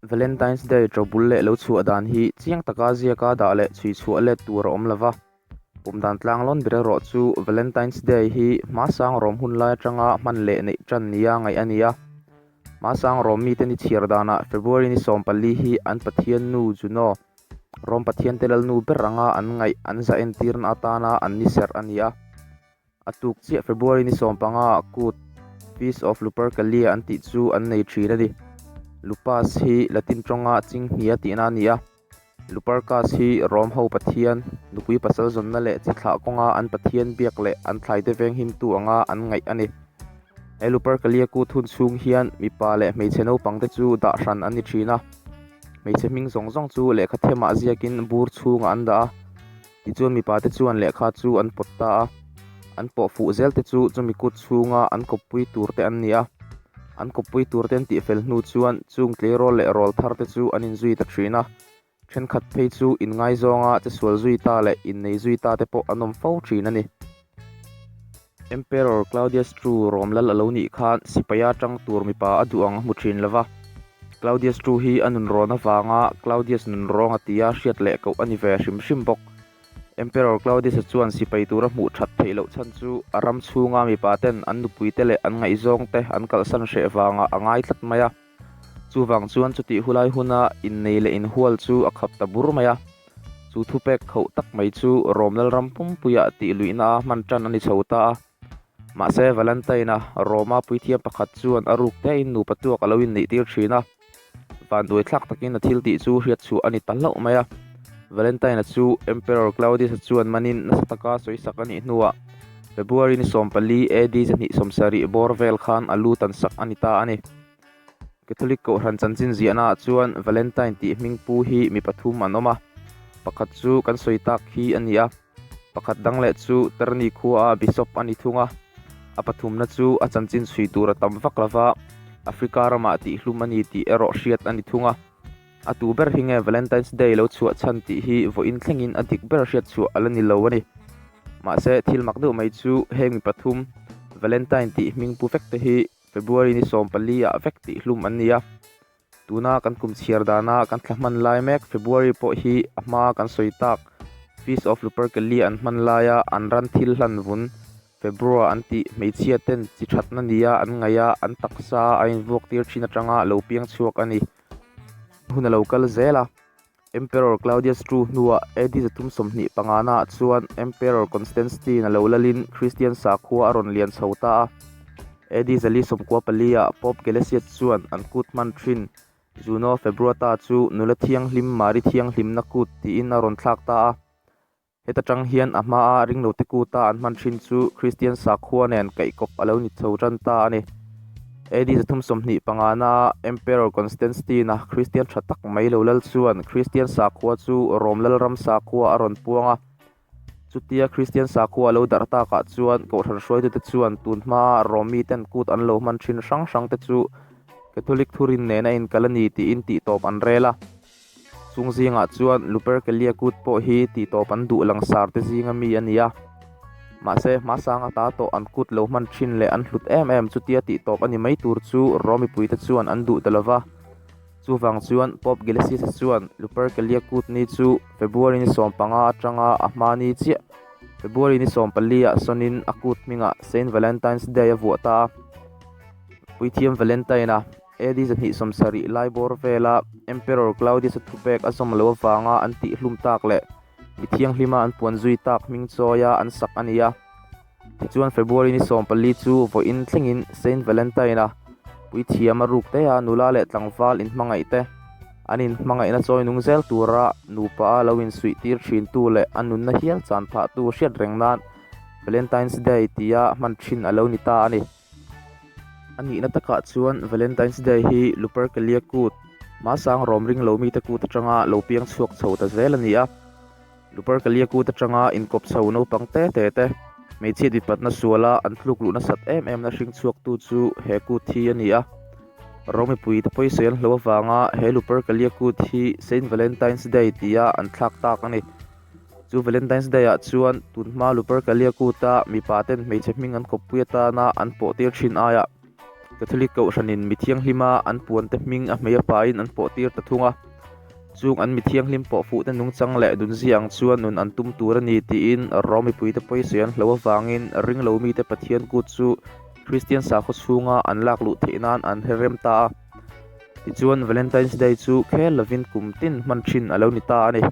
Valentine's Day ṭobul leh lo chhuah dan hi chiang taka ziaka dah leh chhui chhuah let tur a awm lova. Pawm dan tlanglawn ber erawh chu Valentine's Day hi hmasang rawm hun lai atanga hman leh neih ṭan nia ngaih a ni a. Hmasang rawm mite ni chhiar danah February ni 14 hi an pathian nu Juno, Rom pathiante lalnu ber anga an ngaih an zah entirna atana an ni serh a ni a. A tuk chiah February ni 15 ah kut Feast of Lupercalia an tih chu an nei thin a ni. Lupus hi Latin tawnga chinghnia tihna a ni a. Lupercus hi Rome ho pathian, nupui pasal zawnna leh chi thlah kawnga an pathian biak leh an thlaite venghimtu anga an ngaih a ni. He Lupercalia kut hun chhung hian mipa leh hmeichhe naupangte chu dah hran an ni thin a. Hmeichhe hming zawng zawng chu lehkha themah ziakin bur chhungah an dah a. Tichuan mipate chuan lehkha chu an pawt ta a, an pawh fuh zel te chu chumi kut chhunga an kawppui tur te an ni a. An kawppui tur te an tihfel hnu chuan chung tleirawl leh rawl thar te chu an inzui ta thin a, thenkhat phei chu inngaizawnga chesual zui ta leh innei zui ta te pawh an awm fo thin a ni. Emperor Claudius ii Rom lal a lo nih khan sipaia tang tur mipa a duh ang a hmu thin lo va. Claudius ii hi a nunrawn avanga Claudius nunrawng a tia hriat leh koh a ni ve hrim hrim bawk. Emperor Claudius-a chuan sipai tura hmuh that theih loh chhan chu a ram chhunga mipa ten an nupuite leh an ngaihzawngte an kalsan hreh vangah a ngai tlat mai a. Chuvang chuan chutih hulai huna innei leh inhual chu a khap ta bur mai a. Chu thupek khauh tak mai chu Rom Lalram pumpuiah tih luihna a hman tan a ni chho ta a. Mahse Valentine-a Roma puithiam pakhat chuan a ruk tein nupa tuak a lo inneih tir thin a. Vanduai thlak takin a thil tih chu hriat chhuah a ni ta hlauh mai a. Valentine-a chu Emperor Claudius-a chuan manin nasa taka sawisak a nih hnuah February ni 14 AD 270 bawr vel khan a lu tan sak a ni ta a ni. Catholic Kohhran chanchin ziahnaah chuan Valentine tih hming pu hi mi pathum an awm a, pakhat chu kan sawi tak hi a ni a, pakhat dang leh chu Terni khuaa Bishop a ni thung a, a pathumna chu a chanchin chhui tur a tam vak lova Africa ramah tihhlum a ni tih erawh hriat a ni thung a. A tu ber hi nge Valentine's Day lo chhuah chhan tih hi vawiin thlengin a dik ber hriat chhuah a la ni lo a ni. Mahse thil mak deuh mai chu heng mi pathum Valentine tih hming pu vek te hi February ni 14 ah vek tih hlum an ni a. Tuna kan kum chhiar dana kan thla hman lai mek February pawh hi a hma kan sawi tak Feast of Lupercalia an hman laia an ran thil hlan vun Februa an tih hmeichhia ten chi thatna nia an ngaih a an taksa a invuak tir thin atanga lo piang chhuak a ni. Hun a lo kal zel a. Emperor Claudius ii hnuah AD 325 ah chuan Emperor Constantine a lo lalin Kristian sakhua a rawn lian chho ta a. AD 494 ah Pope Gelasius chuan an kut hman thin Juno Februata chu nula thianghlim Mari thianghlimna kut tiin a rawn thlak ta a. Heta tang hian a hmaa ringlote kuta an hman thin chu Kristian sakhua nen kaihkawp a lo ni chho tan ta a ni. AD 325 naa Emperor Constantine-a Kristian tha tak mai lo lal chuan Kristian sakhua chu Rom lalram sakhua a rawn puang a. Chutia Kristian sakhua a lo darh takah chuan Kohhran hruaitute chuan tun hmaa Rom miten kut an lo hman thin hrang hrangte chu Catholic thurin nen a inkal a ni tiin tihtawp an rel a. Chung zingah chuan Lupercalia kut pawh hi tihtawp an duh langsar te zinga mi a ni a. Mahse, hmasang ata tawh an kut lo hman thin leh an hlut em em chutia tihtawp a ni mai tur chu Rom mipuite chuan an duh ta lova. Chuvang chuan Pope Gelasius-a chuan Lupercalia kut ni chu February ni 15 atanga a hma ni chiah February ni 14 ah sawnin a kut hmingah Saint Valentine's Day a vuah ta a. Puithiam Valentine-a. AD 270 lai bawr vela Emperor Claudius-a thupek a zawm lo avanga an tihhlum tak leh mi thianghlima an puan zui tak hming chawia an sak a ni a. Tichuan February ni 14 chu vawiin thlengin Saint Valentine-a puithiam a ruk te a nula leh tlangval inhmangaih te an inhmangaihna chawi nung zel tura nupa a lo insuih tir thintu leh a nunna hial chan phahtu hriat reng nan Valentine's Day tia hman thin a lo ni ta a ni. A nihna takah chuan Valentine's Day hi Lupercalia kut, hmasang rawm ring lo mite kut atanga lo piang chhuak chho ta zel a ni a. Lupercalia kut atanga inkawp chho naupang te te te, hmeichhia dipatna suala an tluk luh nasat em emna hring chhuaktu chu he kut hi a ni a. Rom mipuite pawisa an hlo avanga he Lupercalia kut hi Saint Valentine's Day tia an thlak tak a ni. Chu Valentine's Day ah chuan tunhma Lupercalia kuta mipa ten hmeichhe hming an kawppui atana an pawh tir thin aiah. Catholic Kohhranin mi thianghlima an puante hming a hmei a pain an pawhtir ta thung a. Chung an mi thianghlim pawh fuhte nungchang leh dunzia ang chuan nun an tum tur a ni tiin Rom mipuite pawisa an hlo avangin ringlo mite Pathian kut chu Kristian sakhaw chhunga an lak luh theih nan an herrem ta a. Tichuan Valentine's Day chu khel lovin kum tin hman thin a lo ni ta a ni.